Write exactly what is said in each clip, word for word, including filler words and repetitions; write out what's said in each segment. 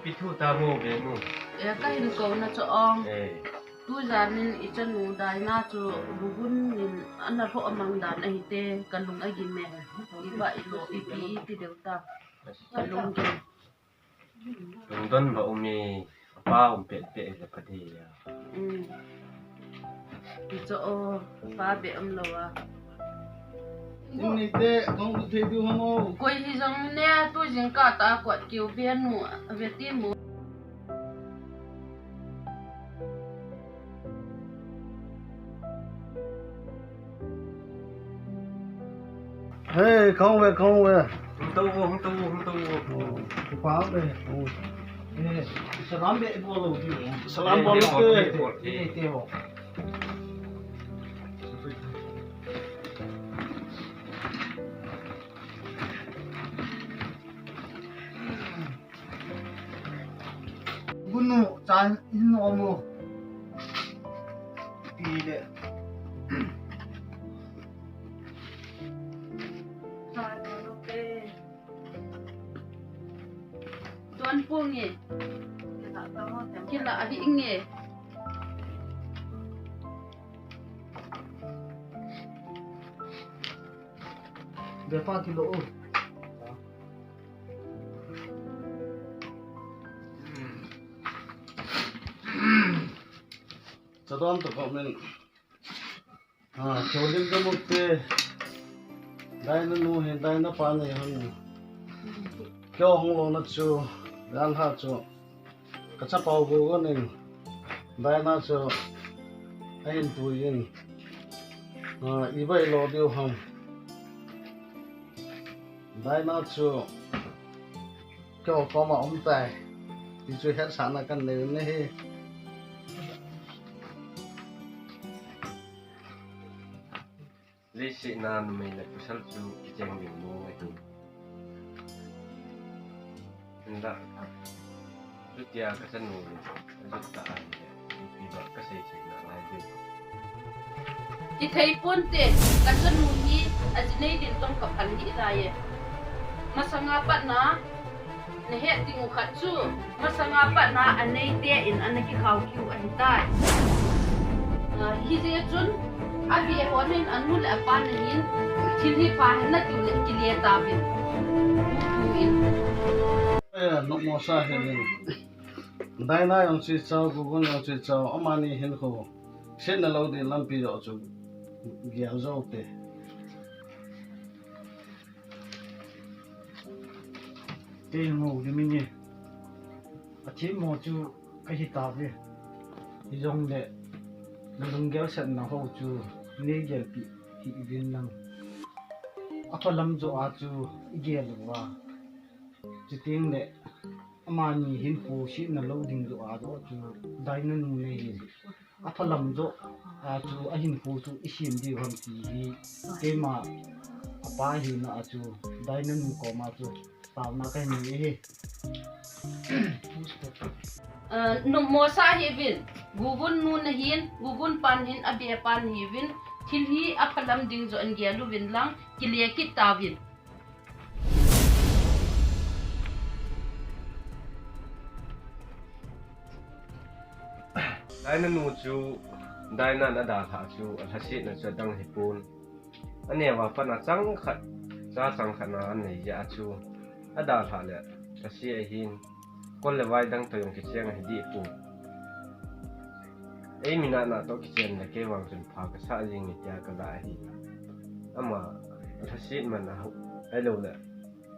Ithu ta mo ve nu. E, ka hin ko na chu ong. E. Tu jan in i chanu Daina chu Gugun in ana lhoh mang dan ahi te, ka lung agim e. I va i lo i pi i ti deu ta. Ka lung gim. Lungdon ba um e, apa um pet pet le pa de ya. Mm. Icho o, pa be um lo a. Ni te, kong tu thei tu hamo. Koi hi jong ne, tu jing ka ta kwat kiu be nu, ve ti mo. Hey, kong ve, kong ve. Hung tou, hung tou, hung tou. Oh, pa ve. Oh. Eh, salam be bol lo di. Salam bol lo. Eh, te ho. Gunu, chan in omu. Pi le. Tuan pung e. Kila ahi inge. Bepa kilo o. Chadon to comment. Ah, Cholim ka mukte. Daina nu hin, Daina pa nei hin. Kyo hong lo na chu, dan ha chu. Ka chapau Gugun in. Daina chu. Ahin tu yin. Ah, i bai lo diu ham. Daina chu. Kyo koma um tai. Ti chu hetsahna kan nei u ahi. Leiset a numei le pasal chu kicheng ding mong ahi. Hinla, chutia ka chanu le, ajut ta a le, ipi ba ka sei sei na lai ding. I thei ponte, ka chanu hi, a ji nei din tong ka phal hi lai e. Masanga pat na, na het ding u khat chu, masanga pat na a nei te in ana kikhau kiu ahi tai. Ah, hijeh chun, a ve hon in a nu le a pa na hin, thil hi pha hen na tiu le kile ta vin. Tu in. Eh, nopmo sa hen in. Daina jong chu chau, Gugun jong chu chau, amani hin khu. Setna lou ding lampi joh chu. Gel jou te. Te mo le mi ni. A thim mo chu ka hi ta ve. Hijongle, na lunggel setna ho chu nei gelpi hih uvin lang. A phalam joh a chu i gel uva. Chuteng le, amani hin khu setna lou ding joh a joh chu Daina nu nei hin. A phalam joh a chu a hinkho chu i sem diu ham ti hi keima a pa hina a chu Daina nu koma chu taona ka nei hi. Ah, nopmo sa hi vin, Gugun nu na hin, Gugun pan hin, a be pan hi vin, thil hi a phalam ding joh in gel uvin lang, kile kit ta vin. Daina nu chu, Daina na dalhah chu, a lhasetna chu adang hi pon. A neo a pat a chang khat, cha chang khat na a nei jeh a chu, a dalhah le, lhaset ahin, kol le vai dang toh jong kicheng ahi deh pon. Ei minatna toh kichen le kei vang chun pha ka sa jing e tia ka ga ahi. Ama lhaset man a ho, ahilou le,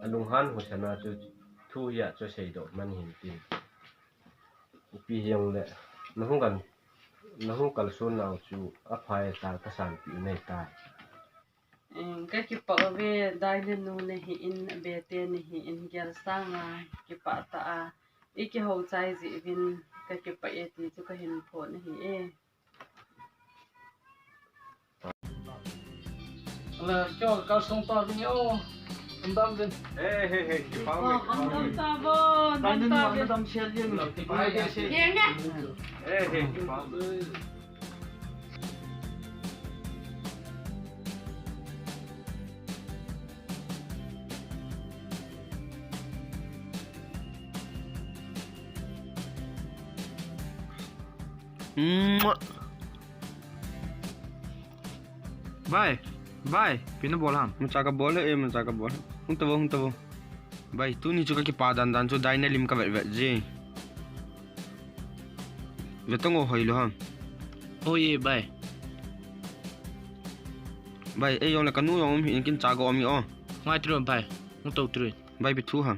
a lunghan husa na chu thu hi a chu seidoh man hin tin. Ipi hijongle, na hung kan, na hung kalson nau chu a phai ta ka sanpi u nei ta. Em, ka kipah uve, Daina nu na hi in, a be te na hi in, gel sanga kipah ta a. I kihou chai jeh uvin ka kipah e ti chu ka hin phon ahi e. Ala, kyo ka song ta ni o. Andam din. Hey, hey, hey, kipah me, kipah me. Andam ta bo, andam ta bo. Andam share din. Kipah me. Hey, hey, kipah me. Bai, bai, ipi nabol ham? Macha kabol e, macha kabol. Hung tavo, hung tavo. Bai, tuni chu kakipa dandan chu Daina lim kavet vet ji. Ve tang o, hoilou ham? Hoi e, bai. Bai, ei jong le kanu jong um hi in kin cha go um hi o. Ngai tru bai, hung tou tru. Bai, ipi thu ham?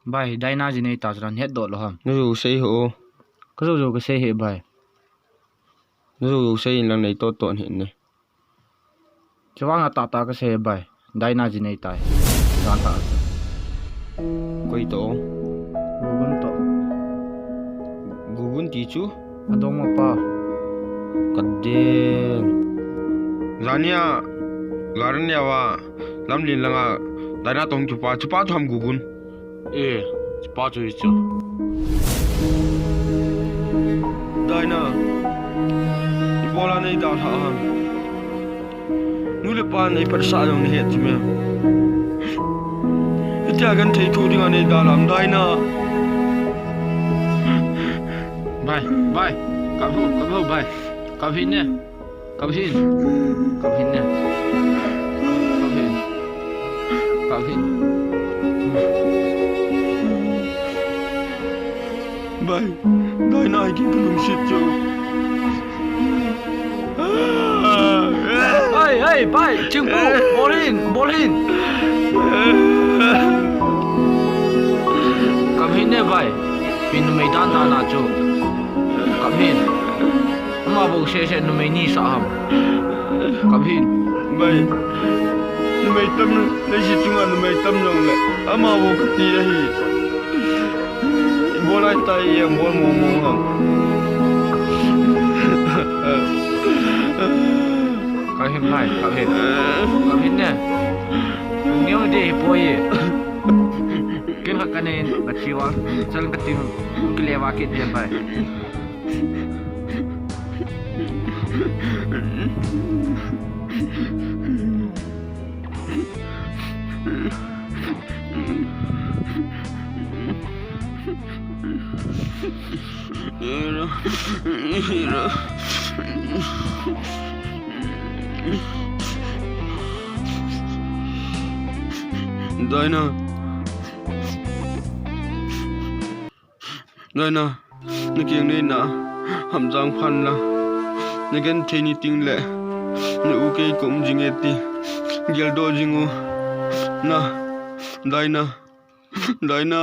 Bai, Daina ji nei ta chu nahet doh lou ham? Najou sei ho. Kajou jou kasei hi bai. Najou jou sei in lang nei to to ni ne. Chuvang a tata kasei bai. Daina ji nei ta hi. Jan ta. Koi to? Gugun to. Gugun ti chu? Adong mapa. Kaden. Jania, Larnia wa, Lamlin langa, Daina tong chupa, chupa chu ham Gugun. E, chupa chu hichu. Daina, ibola nei dalha ham? Nu le pa nei phatsah jong nahet chu me. Hitia genthei thu dinga nei dalha ham Daina? Bai, bai. Kap ho, kap ho, bai. Kap hih in ne. Kap hih in. Kap hih in ne. Kap hih in. Kap hih in. Bai, Daina hi kin kalungset chu. Hei, hei, bai, Chingpu, bol hih in, bol hih in. Kap hih in ne bai, ipi numei dandan a chu. Kap hih in. Ama bou sese numei ni sa ham. Kap hih in. Bai. Numei tam, leiset chunga numei tam jongle. Ama bou kati ahi. Bol lai tai e, bol mong mong ham. Kap hih in bai, kap hih in. Kap hih in ne. Lungneo ding hipoi e. Kin khat kanei in, kachi val. Chal kating, kile va kit ding bai. Daina. Daina, nakeng neina, hamjang phan lang. Nagenthei ni ting le, na u kei ka um jing e ti. Geldoh jing u. Na, Daina, Daina.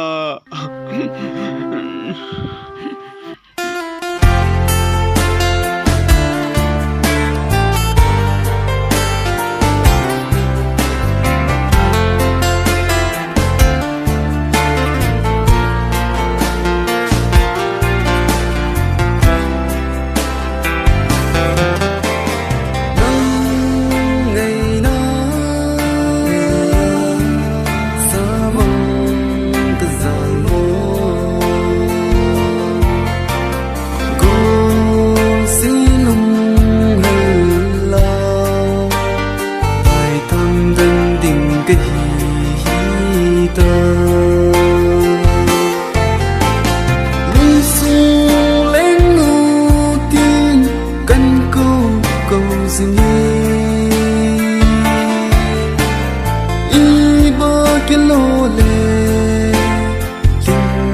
Lungsung leng nu tin kan kou kou jing e. Iba kilo le lhing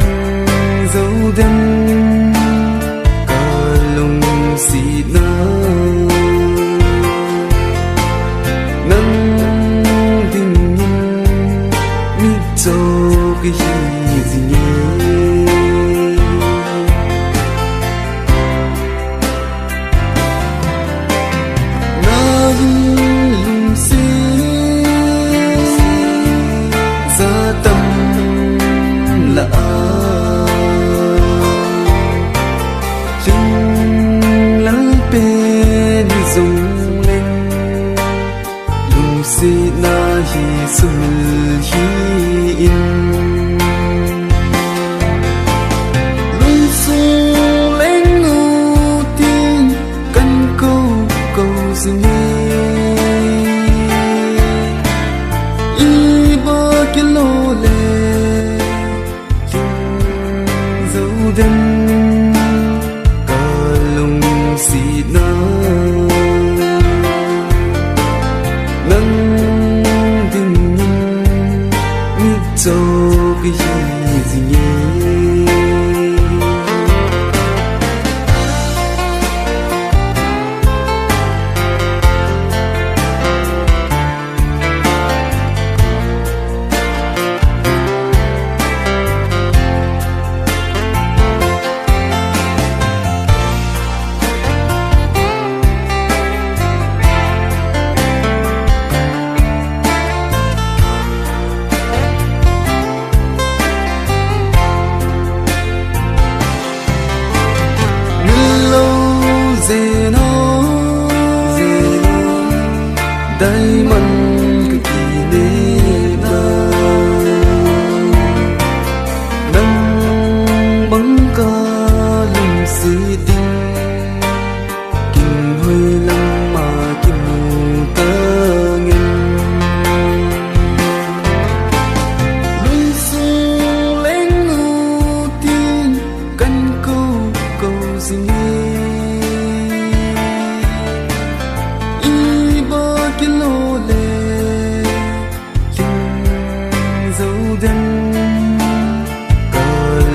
jou dem ka lungsetna. Nang dingin mit cho kahi jing e. Nang lungset ja tam lah a, lhinglel pen jong leng, lungsetna hi sumil hih in. Lungsung leng nu tin kan kou kou jing e. Iba kilo le lhing jou dem ka Diamond ka kinepna, nang bang ka lungset ding, kin hoilang ma kimu tangin. Lungset leng u tin kan kou kou jing e. Iba kilo le lhing jou den ka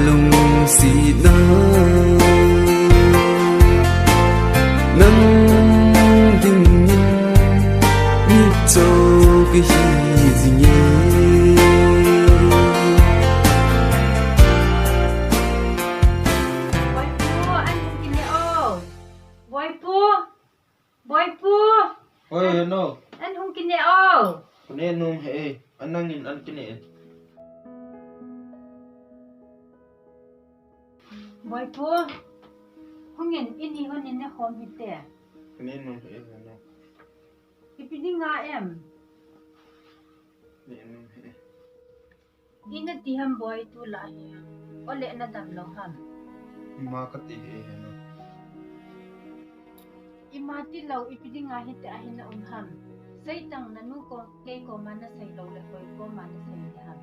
lungsetna. Nang dingin mitcho kahi jing e. Boipu, an hung kine o. Boipu. Boipu. Oi, Heno. An hung kine o. Kine nom hih e. An nangin an kine e. Boipu. Hungin, ini hon in ne khom hite. Kine nom hih e, Heno. Ipi dinga em. Kine nom hih e. Ina ti ham boi tulai hi. Ole na dam lou ham. Ima kati hi, Heno. Ima tilou ipi dinga hiti ahi na um ham. Seitang nanu ko kei koma nasei lou le koi koma nasei di ham.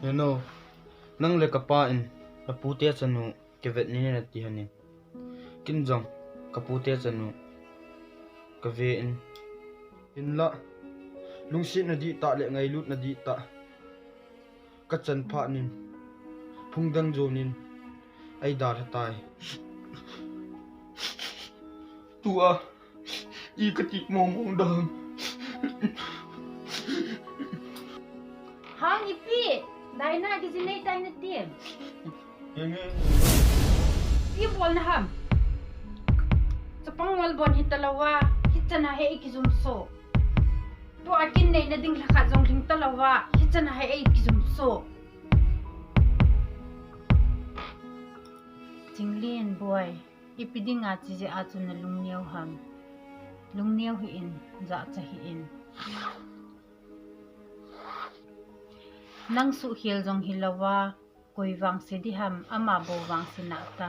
Heno, nang le kapa in, napute chanu, kivet ni nati hon e. Kin jong, kapute chanu, kave in. Hinlah, lungsetna dihtah le ngailutna dihtah kachan phat nin, phung dang jonin, eidalha tai. Tua, i kati mong mong dang. Hang ipi, Daina kijinei tai nati. Enge. Ipi bol na ham. Chapang ngol bon hita louva, hichana hi eikijum so. Tua kin neina ding lhakhat jong lhing ta louva, hichana hi eikijum so. Chinglien boi, ipi dinga chijeh a chu nalung neo ham. Lung neo hih in, jachat hih in. Nang suhkhel jong hilouva, koi vangse di ham, ama bou vangse nata.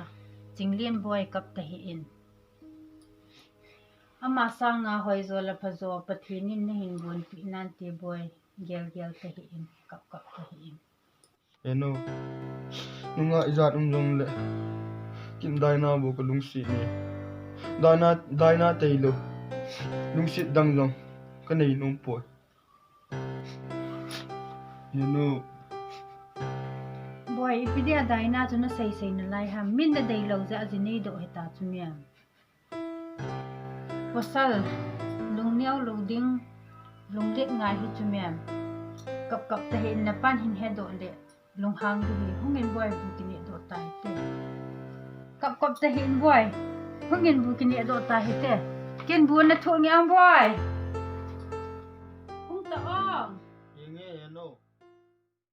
Chinglien boi kap tahih in. Ama sanga hoijo le phajo, Pathen in nahin bonpeh nante boi, gel gel tahih in, kap kap tahih in. Heno, nunga ijat um jongle, kin Daina bou kalungset e. Daina, Daina tailou lungset dang jong kanei nom poi. Heno. Boi, ipi dia Daina chu nasei sei nalai ham. Min nadei lou jeh a jinei doh hita chu miam. Pasal, lung neo lou ding, lunglet ngai hi chu miam. Kap kap tahih in napan hin hedoh le, lunghang diu hi, hungin boi bu kineh doh tahite. Kap kap tahih in boi, hungin bu kineh doh tahite. Ken bu nathoh nge ang boi.